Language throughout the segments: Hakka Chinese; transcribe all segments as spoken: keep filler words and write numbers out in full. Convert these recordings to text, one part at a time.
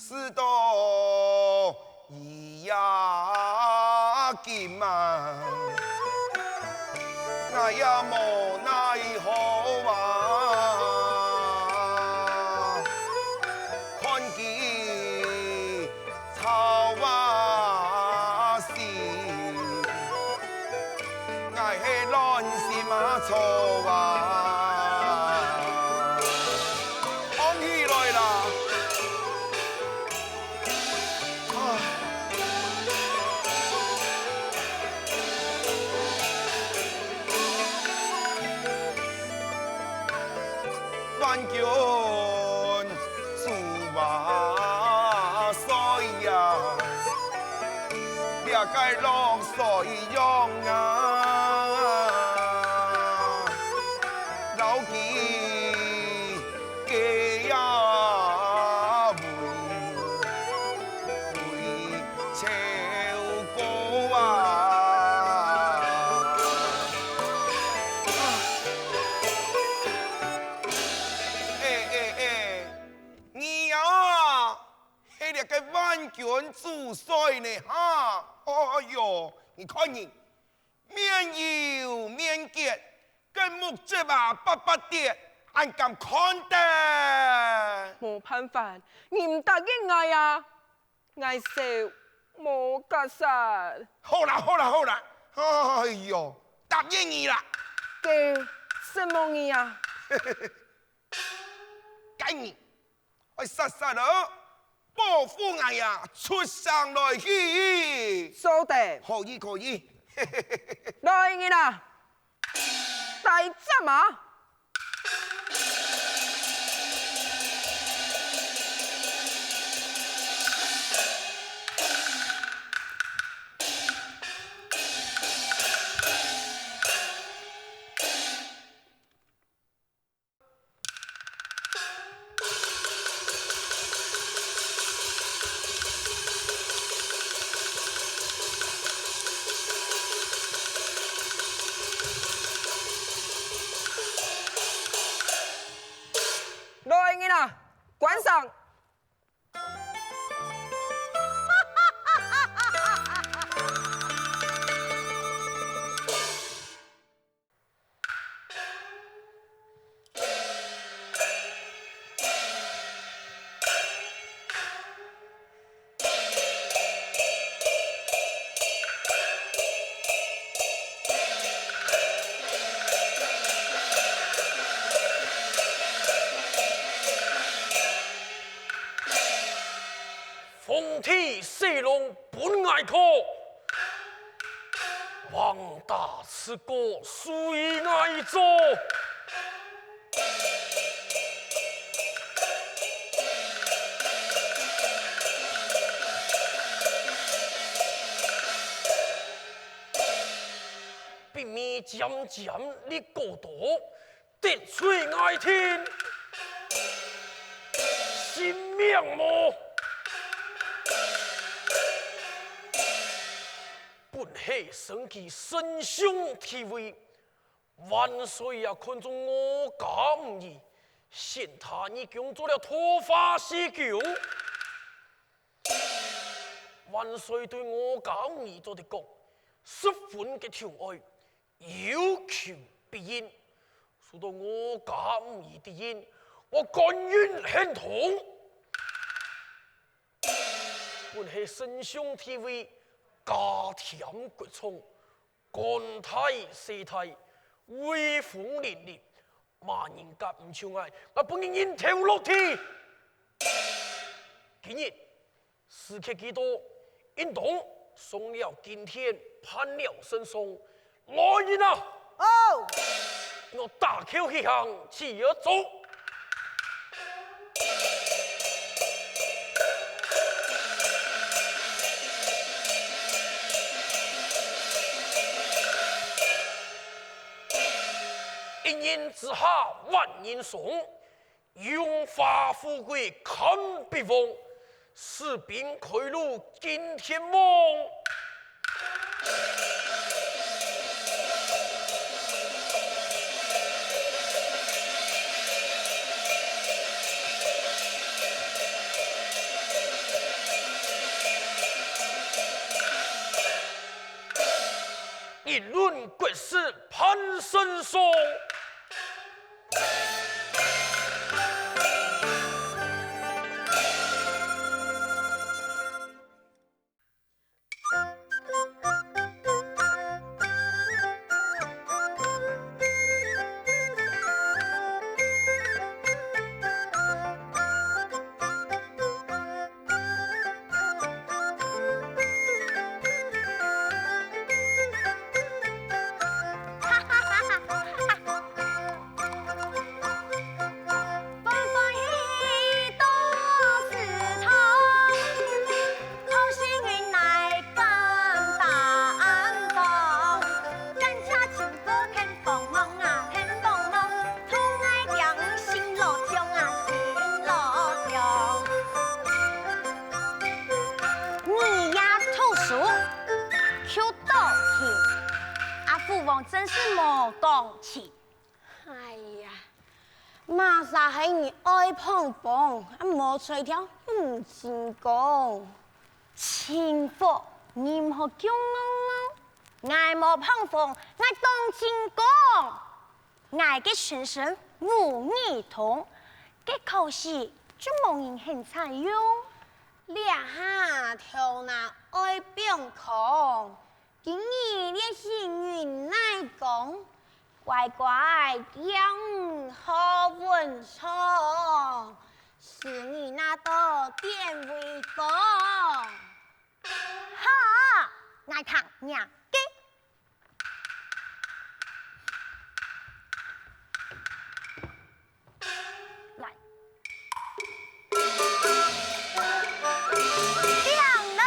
事到如今啊，𠊎也無奈何啊。看佢 操啊心，𠊎係亂心啊錯啊！吭起來啦！啊！ 萬軍主萬歲呀，這个落水樣啊，摎佢个呀為，為 秋高啊！哎哎哎，你啊，係這个萬軍主帥呢哈！哎喲，你看你，面油面結，个目汁啊，白白滴，恁敢看得？無辦法，你毋答應𠊎啊！ 𠊎手無結煞。好啦，好啦，好啦！哎喲，答應你啦！該承蒙你啊！該你愛煞煞仔保護𠊎啊，出城來去！做得！可以，可以！來，你啦！ 大隻馬！ 來人啊，關上！ 皇帝西龍分𠊎看，橫打直過，隨𠊎做。兵馬漸漸列過多， 得罪𠊎定，性命無。本係承繼聖上帝位，萬歲爺看重我家五人，選他二公做了桃花四公。萬歲對我家五人做得講，十分个疼愛， 有求必應，受到我家五人得應，我甘願獻銅。本係聖上帝位，加添國重，干大細大，威風凜凜，麼人敢毋像𠊎，𠊎分人人頭落地。今日 時節既到，應當送了敬天，辦了聖喪。來人啊！哦！我打轎起行，起而走。一人之下，萬人送。 榮華富貴堪比旺，士兵開路敬天王。國師潘伸手。你也讀書，就多聽。阿虎王真係無講情。哎呀，麼儕係你愛幫幫，啊無吹調胡金剛。清福，你毋好噭戇戇，𠊎無膨風，𠊎當清光。 𠊎个先生吳義通，該考試就無人肯採用。這下頭那愛放空，今日這幸運乃講，乖乖聽學問長，使你拿到典韋榜。好，𠊎聽若个。 來。亮了！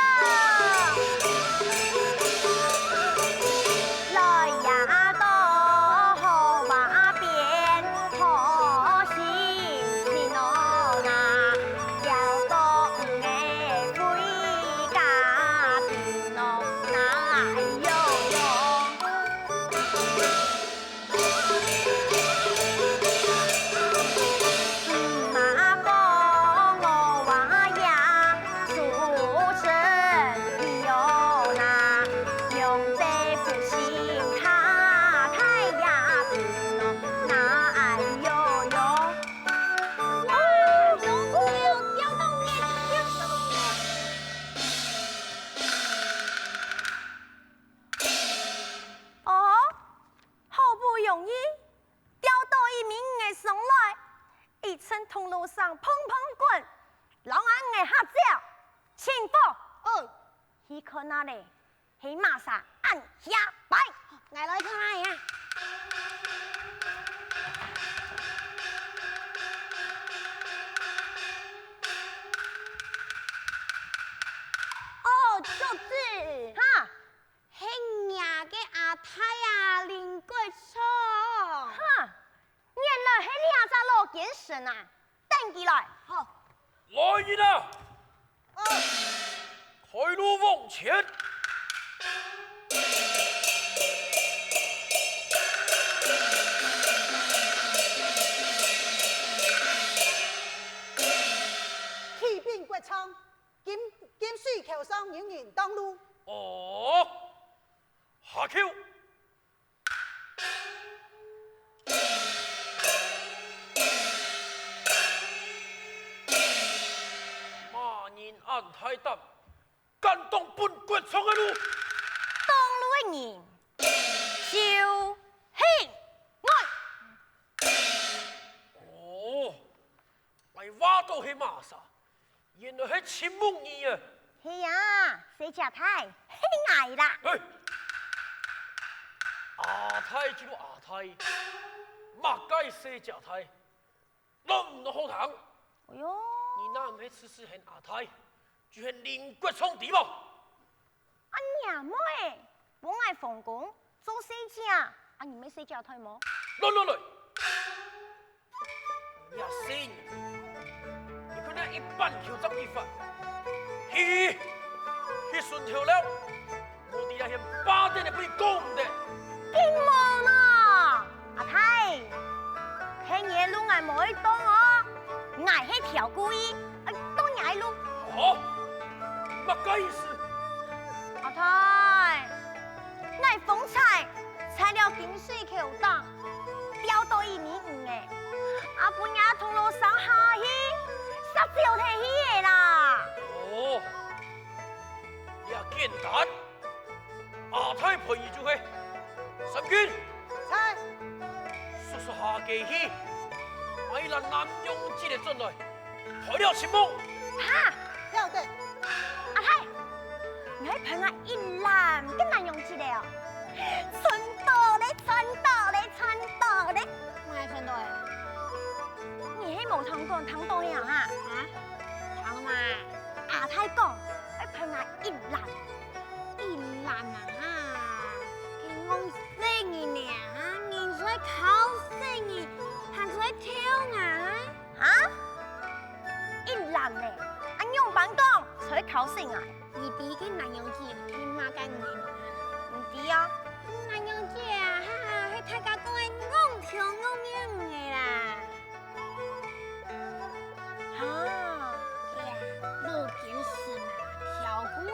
來呀，到河壩邊，好心情哦啊，要到你个回家庭哦，哎呦呦。 哦，好不容易 釣到一尾魚仔上來，一陣銅鑼聲砰砰滾，摎𠊎嚇著，清福。哦。去看啊咧，係麼儕恁嚇擺。𠊎來看啊呀。哦，竹子。哈， 係若个阿太啊，林國昌。哈，原來係這隻老奸臣啊！等佢來。好。來人啊！哦。開路往前！啟稟國昌， 今，今水口上有人擋路。哦，下去！麼人恁大膽，敢擋本國昌个路？擋路个人，就係𠊎。哦， 𠊎話到係麼儕，原來係秦牧兒啊！係啊，細姐大，係𠊎啦。嘿！阿大就阿大，麼个細姐大，攏毋好聽。哎喲，你若毋係自自喊阿大，就喊林國昌知無？ 阿娘妹，分𠊎封公做細姐，阿你乜細姐大無？來來來，你細人，你看那一板球這樣一發，嘿，去順頭了，我底下先巴等你不會講的。並無呢，阿太，係你个路𠊎無愛擋哦，𠊎係條故意，愛擋你个路。哦，麼个意思？ 阿太，𠊎方才在了金水橋頂，釣到一尾魚仔，啊分若銅鑼燒下去，煞走忒去了啦。哦，這簡單，阿太陪你就係。三軍，在。速速下街去，買一籃南洋節个轉來， 開了尋夢。哈，曉得。阿太，你愛分𠊎一籃个南洋節个哦。賺到咧，賺到咧，賺到咧。𠊎賺到咧。你係無聽講，聽到係啊哈？啊？聽嘛。阿太講，愛分𠊎一籃。一籃啊哈？佢戇細人呢哈，人在考試呢，還在跳啊？ 啊？一籃呢？啊仰般講，在考試啊？你知該南洋節係麼个年無？毋知啊。南洋節啊，哈哈，係大家講个戇頭戇面个啦。哈，對啊，老金神啊，條規，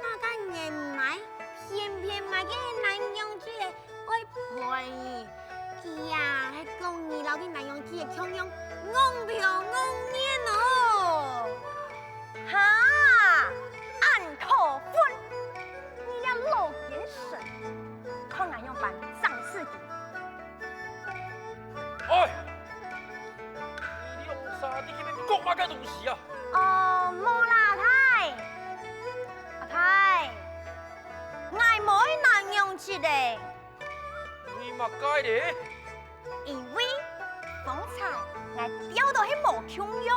麼个年毋買，偏偏買該南洋節个 愛賠。佢啊，係講你摎該南洋節个共樣戇頭戇面哦。哈，恁可惡！你這老奸臣，看𠊎仰般整死佢！哎，你兩儕在該講麼个東西啊？哦，無啦，阿太。阿太，𠊎無愛南洋節个。 為麼个咧？因為方才𠊎釣到係無共樣，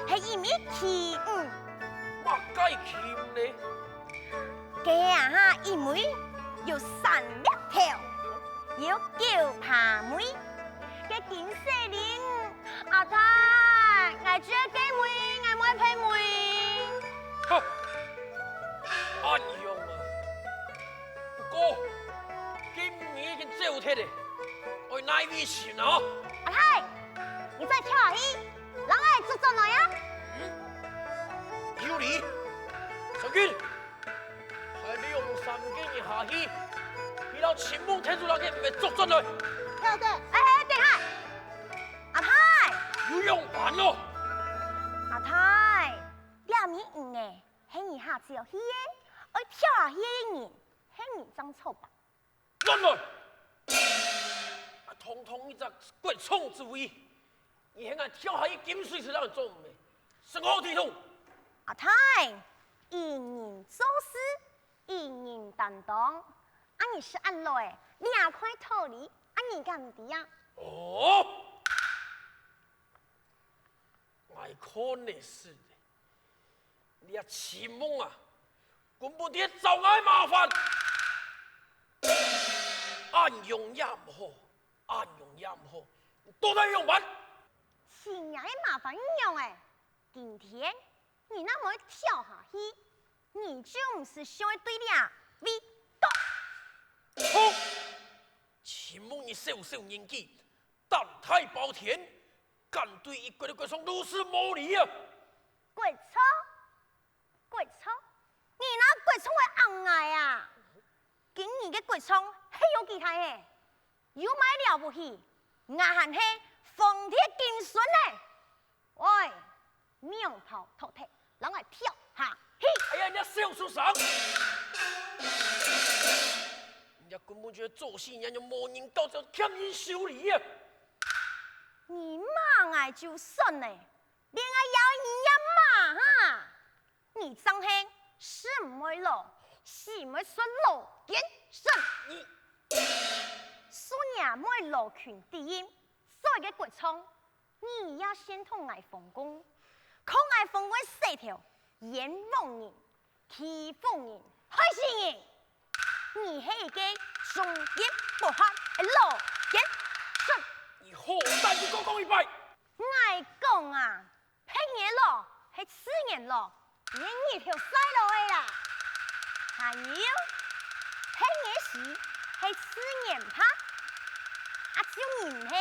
係一尾旗魚。麼个旗魚咧？該啊哈，一尾有三粒頭，有九葩尾，該金色鰱魚，阿太，𠊎就愛該尾，𠊎無愛別尾。哈！恁樣啊！ 不過，該魚已經走忒咧，愛哪位尋啊？阿太，你再跳下去，摎𠊎捉轉來啊！有理，三軍，派兩三個人下去，去摎尋夢𢯭手摎該魚仔捉轉來。曉得。哎，哎，等下，阿太！有樣辦咯！阿太，這尾魚仔，係你下晝去个，愛跳下去个人。 係你正著吧？亂來！啊，堂堂一隻國丈之位，你喊𠊎跳下去金水池，𠊎做毋得，成何體統？阿太，一人做事，一人擔當。啊，你食恁老咧，這塊道理，啊，你敢毋知啊？哦！𠊎看你係 這尋夢啊，根本在找𠊎麻煩。恁樣也毋好，恁樣也毋好，你到底愛仰般？尋你个麻煩仰仔？今天你若無跳下去，你就毋使想愛對這位過。好！尋夢你小小年紀，膽大包天， 敢對一國个國丈如此無禮啊！國丈，國丈，你哪國丈會恁𠊎啊？今日个國丈係有幾大个？有麼个了不起？𠊎還係皇帝个金孫呢！喂，棉袍脫忒，摎𠊎跳下去！哎呀，你這小畜生！你這根本就係做事，你還無人教，就欠人修理啊！ 你罵𠊎就算了，連𠊎也愛你罵哈！你正係食毋會老，死毋會順老奸臣！你，輸贏毋會老君第一，做一個國丈，你也先同𠊎封公，靠𠊎封公个勢頭，冤枉人， 欺負人，害死人！你係一個忠言不怕个老奸臣！你好膽就過講一擺！𠊎講啊，別人个老係自然老，你日頭曬落个啦！還有，別人个死係自然怕，啊就你毋係，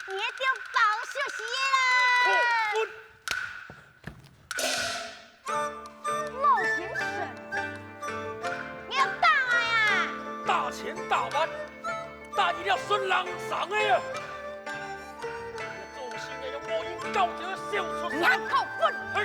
你係著包燒死个啦！好，分 老奸臣，你要打𠊎啊？打千打萬，冷场个啊！做事个用無影教條个小畜生！你還夠笨！嘿！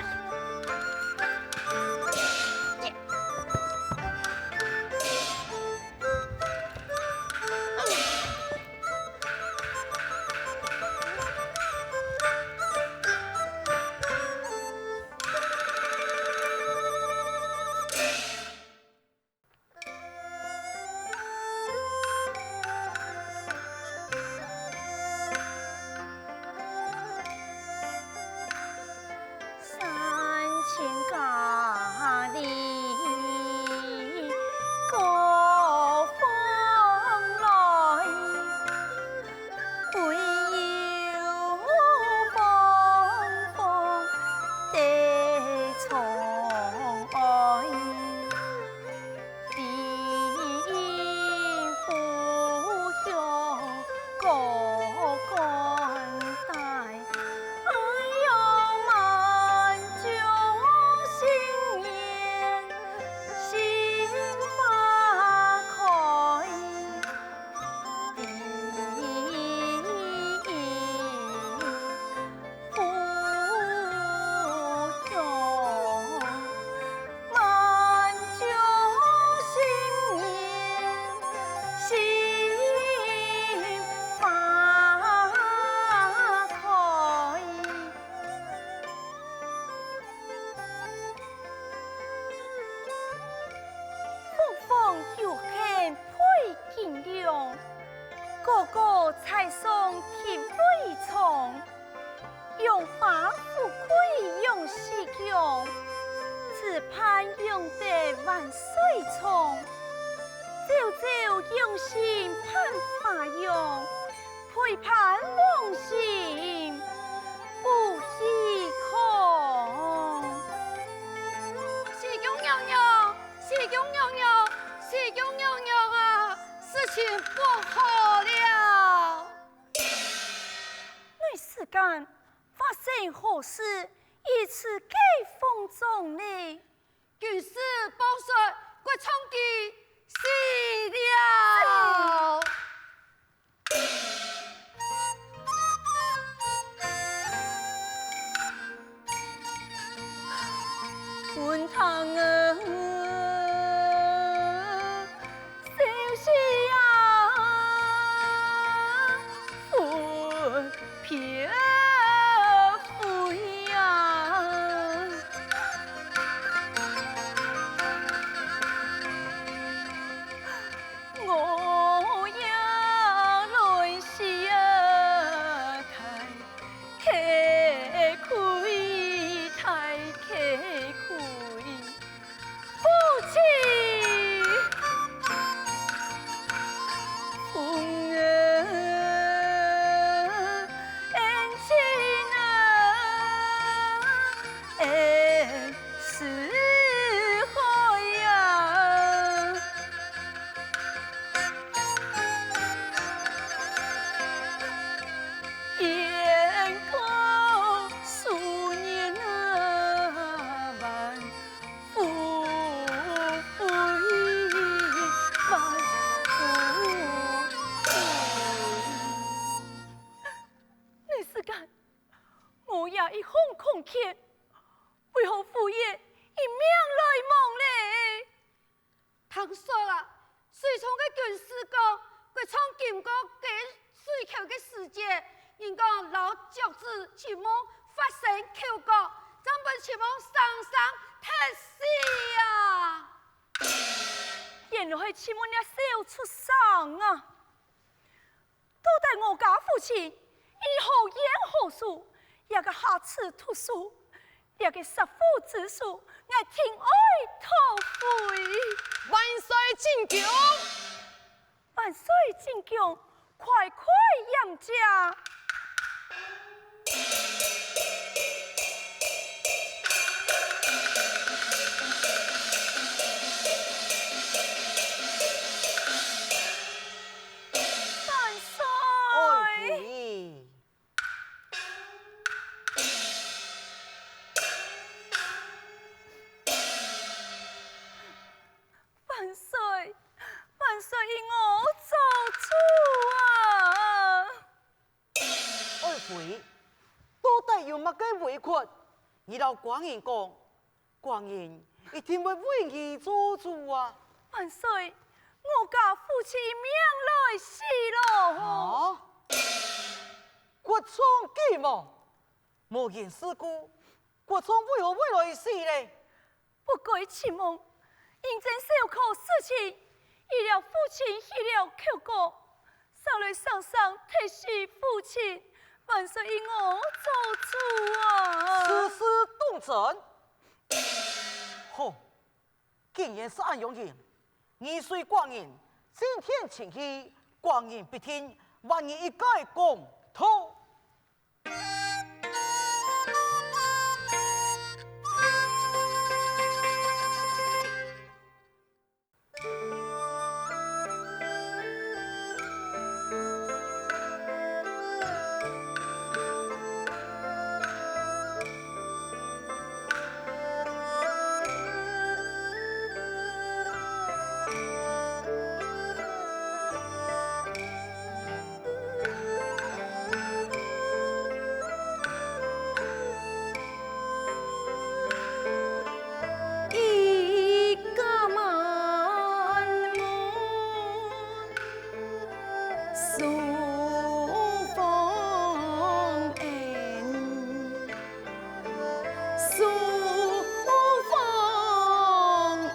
風風有限 背景涼，哥哥在上庭委窗，楊花富貴楊四強，只盼贏得萬歲長，朝朝用心盼花容， 陪伴王心不虛空。四強娘娘，四強娘娘，四強娘娘啊，事情不好了！內侍監，發生何事？如此个慌張呢？ 軍師報說，郭昌基死了。文堂啊，小婿啊，分 别回呀，我也来是啊，太开亏，太开亏。 夫妻，风儿恩情啊，恩似海呀。 雁过数年啊，万福归，万福归。内侍监，我也一腔空缺，為何夫人一命來亡咧？ 聽說啊，水沖个軍師講，郭昌經過該水口个時節，人講摎腳趾尋夢發生口角，正分尋夢生生踢死啊！原來係尋夢這小畜生啊！ 到底我家父親以何言何素，這个下此毒手，這个殺父之手，𠊎定愛討回。萬歲進宮！萬歲進宮，快快驗駕！ 万岁！哎，万岁！万岁，依我做主啊！你摎寡人講，寡人一定會為你做主啊！萬歲，我家父親一命來死咯！啊？國丈既亡，無因事故，國丈為何會來死呢？ 不該尋夢，認真思考事情，為了父親起了口角，煞來生生忒死父親，萬歲，依我做主啊！此事當真？好，既然係恁樣形，你隨寡人進殿請罪，寡人必定還你一個公道。 一家满门诉芳恩。 诉芳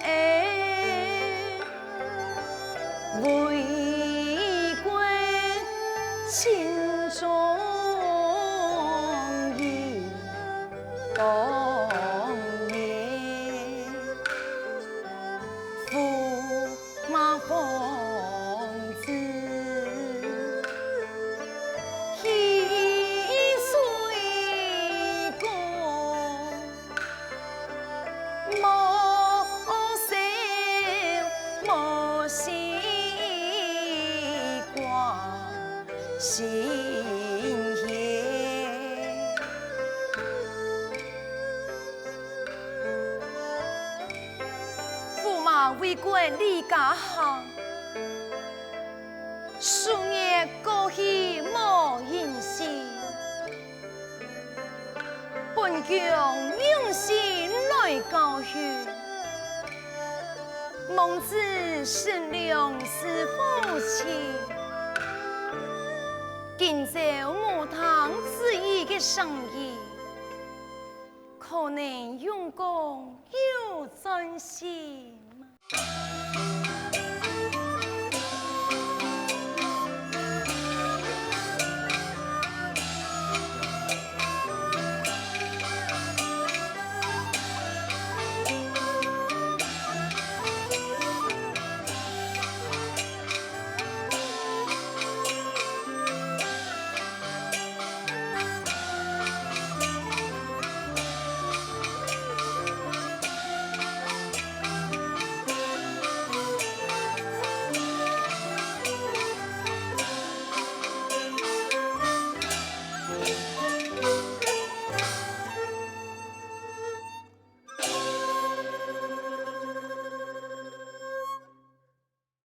恩，为国尽忠义当年。 驸马方子，喜随公，莫愁无心挂心间。 驸马为国理家行，夙愿过去无音信。本宫用心来教训，蒙子贤良是福气。今朝无听子义个声音， 可能用功又专心。